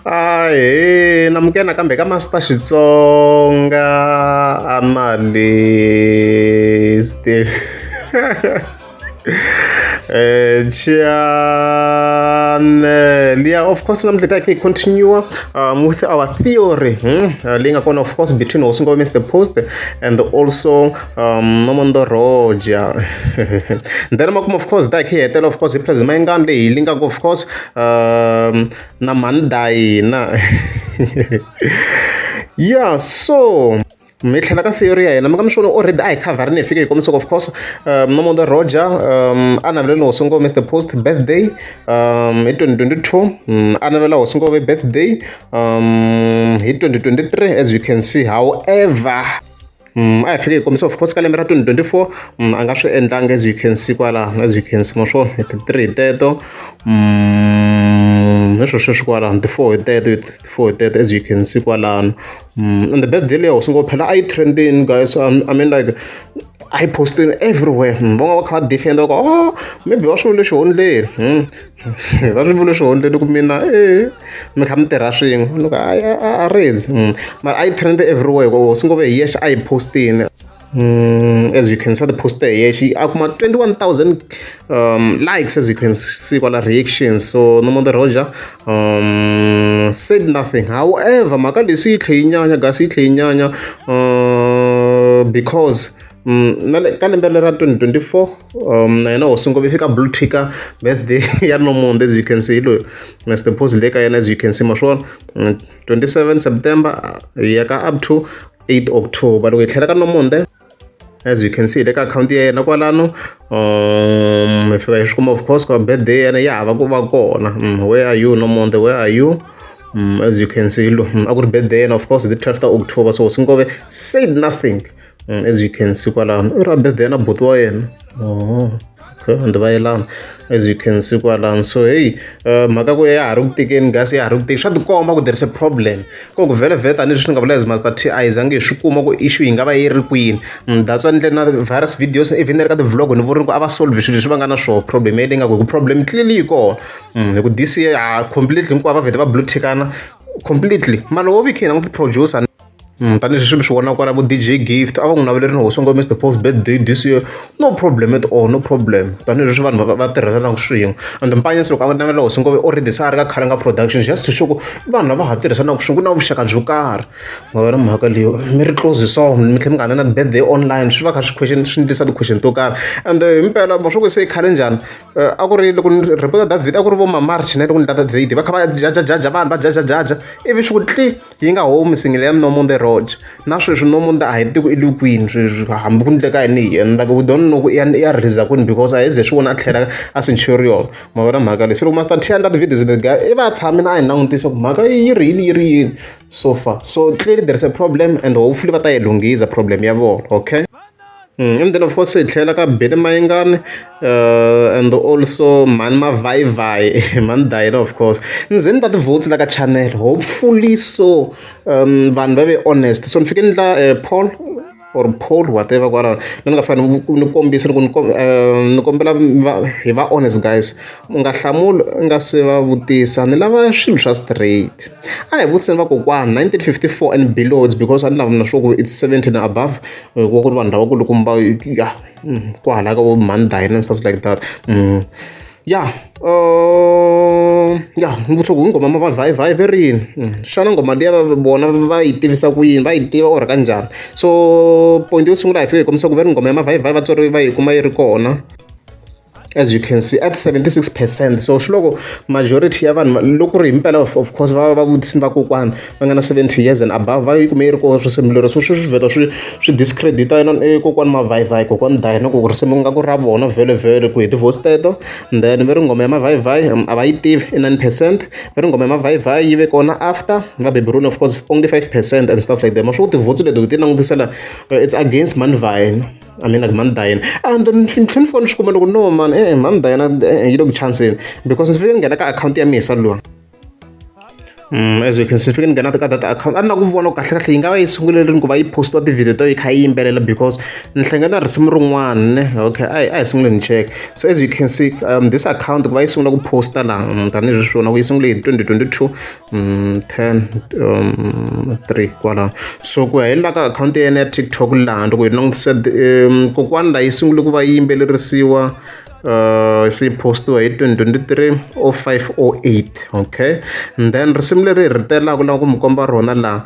Ahee namukela nakambe ka Master Xitsonga Analyst channel yeah of course namuntlha hi ta hi continue with our theory leyi nga kona of course between Hosi Ngove Mr Post and also Nomondo Roger then makumu of course ta hi kha hi hetela of course hi President Mayengani leyi hi lingaka of course na mhani Dayina yeah so mi tlhela ka theory ya hina mi nga mi swona already a hi khavharini hi fike hi kombisa of course Nomondo Roger a naveleni Hosi Ngove Mr Post birthday hi 2022 a navela Hosi Ngove birthday hi 2023 as you can see however a hi fike hi kombisa of course ka lembe ra 2024 a nga swi endlanga as you can see kwala as you can see ma swona hi ti-3 hi teto hi swo sweswi kwalano ti-4 hi teto ti-4 hi teto as you can see kwalano and the birthday leyi Hosi Ngove phela a yi trendini guys I mean like a yi postini everywhere va nga va kha va defend va ku oh maybe va swi vule xihundleni va swi vule xihundleni ku mina e mi kha mi tirha swin'we ni ku a rindzi mara a yi trend everywhere hikuva Hosi Ngove hi yexe a yi postini as you can see the poster hi yexe a kuma 21,000 likes as you can see kwala reactions so Nomondo Roger said nothing however mhaka leswi yi tlhe yi nyanya gasi yi tlhe yi nyanya because na le ka lembe ra 2024 na yena Hosi Ngove fika blue ticker birthday ya Nomondo as you can see hi loyi Mr Post le ka yena as you can see ma swona 27 September ya ka up to 8 October loko hi tlhela ka Nomonde as you can see le ka akhawunti ya yena kwalano hi fika hi swi kuma of course ka birthday ya yena ya hava ku va kona where are you Nomonde where are you as you can see lo a ku ri birthday ya yena of course the 12 October so Hosi Ngove said nothing as you can see kwalano i ra birthday ya na buti wa yena oh okay and va yelana as you can see kwalano so hey mhaka ku ya ha ri ku tekeni gas ya ha ri ku teki swa tikomba ku there is a problem ko ku vhele vhele tanihileswi ni nga vula as Master T a hi zangi hi swi kuma ku issue yi nga va yi ri kwini that's why ni ndle na various videos even na le ka ti-vlog ni vurini ku a va solve swilo leswi va nga na swona problem leyi nga ku hi ku problem clearly yi kona hi ku this year completely hinkwavo va vhete va blue tickana completely mara loko wo vi kha hi languta producer tanihileswi mi swi vonaka kwala vo DJ Gift a va n'wi naveleri Hosi Ngove Mr Post birthday this year no problem at all no problem tanihileswi vanhu va tirhisanaka swin'we and Mpanyasi loko a navela Hosi Ngove already se a ri ka Khalanga Production just to show ku vanhu lava ha tirhisanaka swin'we ku na vuxaka byo karhi ma vona mhaka leyi mi ri close so mi tlhela mi nga na birthday online swi va kha swi question swi tisa ti-question to karhi and himpela ma swo ku se khale njhani a ku ri loko ni report that video a ku ri vo ma March na loko ni that video va kha va jajajaja vanhu va jajajaja ivi swi ku tli yi nga humi single ya Nomonde Roger na sweswi Nomonde a hi tivi i le kwini sweswi hambi ku endleka yini hi yena like we don't know ku i ya release kwini because a hi ze swi vona a tlhela a Centurion ma vona mhaka leyi se loko Master T a endla ti-videos the guy i va a tshame na a hi langutisa ku mhaka yi ri yini yi ri yini so far so clearly there is a problem and hopefully va ta yi lunghisa problem ya vona okay and then of course hi tlhela ka Benny Mayengani and also Mhani Mavhayivhayi Mhani Dayina of course ni ze ni ta ti-votes la ka channel hopefully so vanhu va ve honest so ni fike ni ndla poll or poll whatever kwalano ni nga fika ni kombisa ni ku ni kombela hi va honest guys u nga hlamuli u nga se va vutisa ni lava swilo swa straight a hi vutiseni vakokwana 1954 and below it's because a ni lava na swo ku it's 70 and above ku ku ri vanhu lavakulukumba ya kwahala ka vo Mhani Dayina and stuff like that ya ya ni vutisa ku nghoma Mavhayivhayi ve ri yini xana nghoma liya vona va yi tivisa ku yini va yi tiva or kanjhani so point yo sungula hi fike hi kombisa ku ve ri nghoma ya Mavhayivhayi vatswari va yi kuma yi ri kona as you can see at 76% so swi loko majority ya vanhu loko ri himpela of course va va vutisini vakokwana va nga na 70 years and above va yi kume yi ri kona risimu leri so swi vheta swi discredita yena kokwani Mavhayivhayi kokwani Dayina ku risimu nga ku ra vona vhele vhele ku hi ti-voice teto then ve ri nghoma ya Mavhayivhayi a va yi tivi i 9% ve ri nghoma ya Mavhayivhayi yi ve kona after va Baby Runi of course only 5% and stuff like that ma swo ti-votes leti ti langutisela it's against Mhani Vayina I mean like Mhani Dayina and ni tlhela ni fika ni swi kuma loko no man Mhani Dayina yi le ku chanseni because ndzi fike ni nghena ka akhawunti ya Misa luwa As you can see, fike ni nghena ka data account, a ni lava ku vona ku kahlekahle yi nga va yi sungule rini ku va yi postiwa tivhidiyo to yi kha yi yimbelela, because ni hlangana na risimu rin'wana ne. Okay, a hi sungule ni check. So as you can see, this account ku va yi sungula ku posta laha, tanihi swi vona ku yi sungule hi 2022, 10, 3 kwalaho. So ku ya hi la ka akhawunti ya yena ya TikTok laha, loko hi langutisa, kokwani laha yi sungule ku va yi yimbelerisiwa, se yi postiwa hi 2023 05 08. Okay, and then risimu leri hi ri telaka lava ku mi komba rona laha,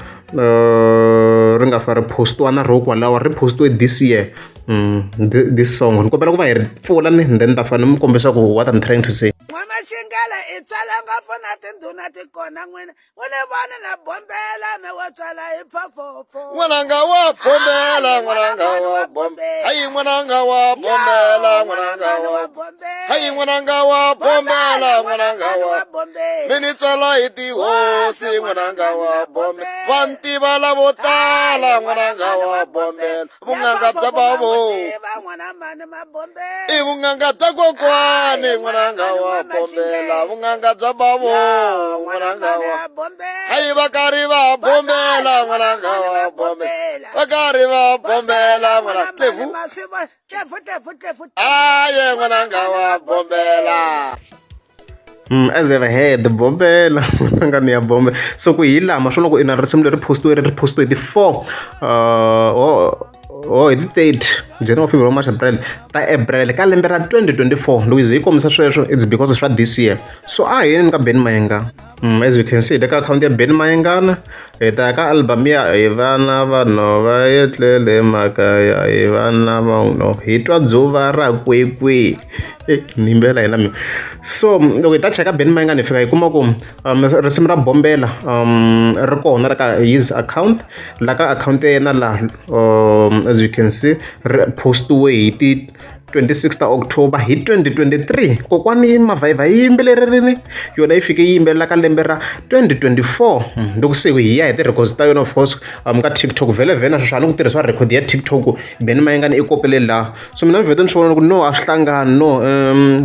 ri nga fa ri postiwa na ro kwalaho, ri postiwe this year. This song ni kombela ku va hi ri pfula ni then ta fanele mi kombisa ku what I'm trying to say. N'wamaxingele i tswala ngopfu na tindhuna ti kona n'wina u ni vona na bombela me wa tswala hi phofofo. N'wananga wa bombela, n'wananga wa bombela, hayi n'wananga wa bombela, n'wananga wa hayi n'wananga wa bombela, n'wananga wa mi ni tswala hi tihosi, n'wananga wa bombela, va ntiva lavo tala, n'wananga wa bombela, vun'anga bya bavo i vun'anga bya kokwani, n'wananga wa bombela, vun'anga bya bavo, n'wananga wa hayi va karhi va bombela, n'wananga wa bombela, va karhi va bombela, n'wana tlevu aye, n'wananga wa bombela. As I've heard, bombela nga ni ya bombe. So ku hi lama swo loko ina risimu leri postiwe, ri postiwe hi ti 4, oh, hi ti 30 January, February, March, April, ta April ka lembe ra 2024. Loko hi kombisa sweswo, it's because swa this year. So a hi yeni ka Benny Mayengani. As you can see, le ka akhawunti ya Benny Mayengani, hi ta ya ka album ya Hi Vana Vanhu Va Etlele Makaya, Hi Vana Vanhu Hi Twa Dzuva Ra Kwekwe. Ni yimbela hina mina. So loko hi ta cheka Benny Mayengani, hi fika hi kuma ku risimu ra Bombela ri kona ra ka his account, la ka akhawunti ya yena laha. As you can see, ri postiwe hi ti 26 ta October hi 2023. Kokwani Mavhayivha yi yimbeleririni yona, yi fike yi yimbelela ka lembe ra 2024. Loko se hi ya hi ti-records ta yona, of course, ka TikTok vhele vhele na sweswi a ni ku tirhisiwa record ya TikTok. Benny Mayengani i kopele laha, so mina ni vhete ni swi vona ku no, a swi hlangani. No,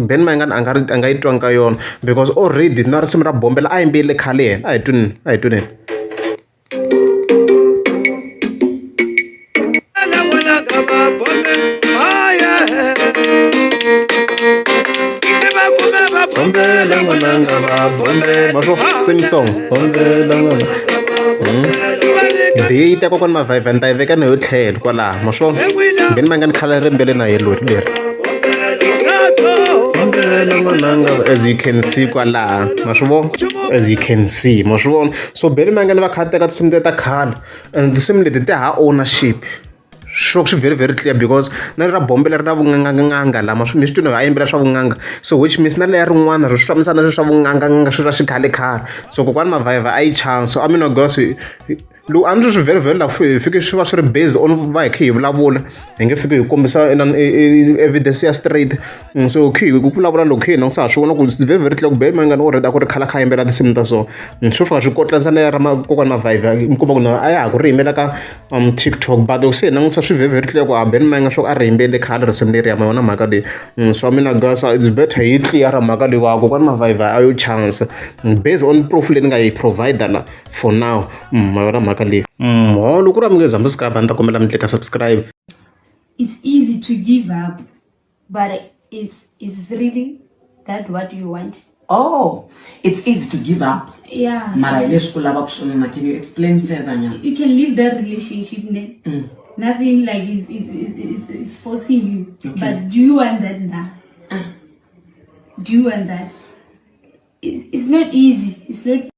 Benny Mayengani a nga ri a nga yi twangi ka yona, because already na risimu ra Bombela a yimbelele khale yena. A hi twaneni, a hi twaneni. Bombela n'wananga va bombela, maswo same song, bombela n'wana. Yi ta kokwani Mavhayivha, ni ta yi veka na yo tlhelo kwalaha maswona. Benny Mayengani khale ri mbele na ye lori leri, bombela n'wananga, as you can see kwalaha, ma swi vona, as you can see, ma swi vona. So Benny Mayengani va kha teka tinsimu leti ta khale, and tinsimu leti ti ha ownership swo swi very very clear, because na ra Bombela ri na vun'anganganga lama swi mi swi twini, a yimbela swa vun'anga. So which means na leya rin'wana ri swi fambisana na swa vun'anganganga, swi swa xikhale khale. So kokwani Mavhayivha a yi chance. So I mean, guys, loko a ni ri swi very very la hi fike swi va swi ri based on va hi kha hi vulavula, hi nge fiki hi kombisa evidence ya straight. So khe hi ku vulavula, loko khe hi langutisa, ha swi vona ku it's very very clear ku Benny Mayengani already a ku ri khale a kha a yimbela tinsimu ta so. Swo fika swi kotlanisa na ya ra kokwani Mavhayivha, mi kuma ku na a ya ha ku ri yimbela ka TikTok, but loko se hi langutisa, swi very very clear ku a Benny Mayengani swa ku a ri yimbelele khale risimu leriya. Ma yona mhaka leyi. So mina guys, it's better hi clear mhaka leyi wa kokwani Mavhayivha a yo chance, based on proof leyi ni nga yi provide la for now. Ma yona mhaka leyi. Ho loko ku ri a mi nge subscribe, a ni ta kombela mi tlika subscribe. It's easy to give up, but is really that what you want? Oh, it's easy to give up. Yeah. Mara hi leswi u lavaka swona na? Can you explain further nyana? You can leave that relationship, ne? Nothing like is forcing you. But do you want that now? Do you want that? It's not easy. It's not.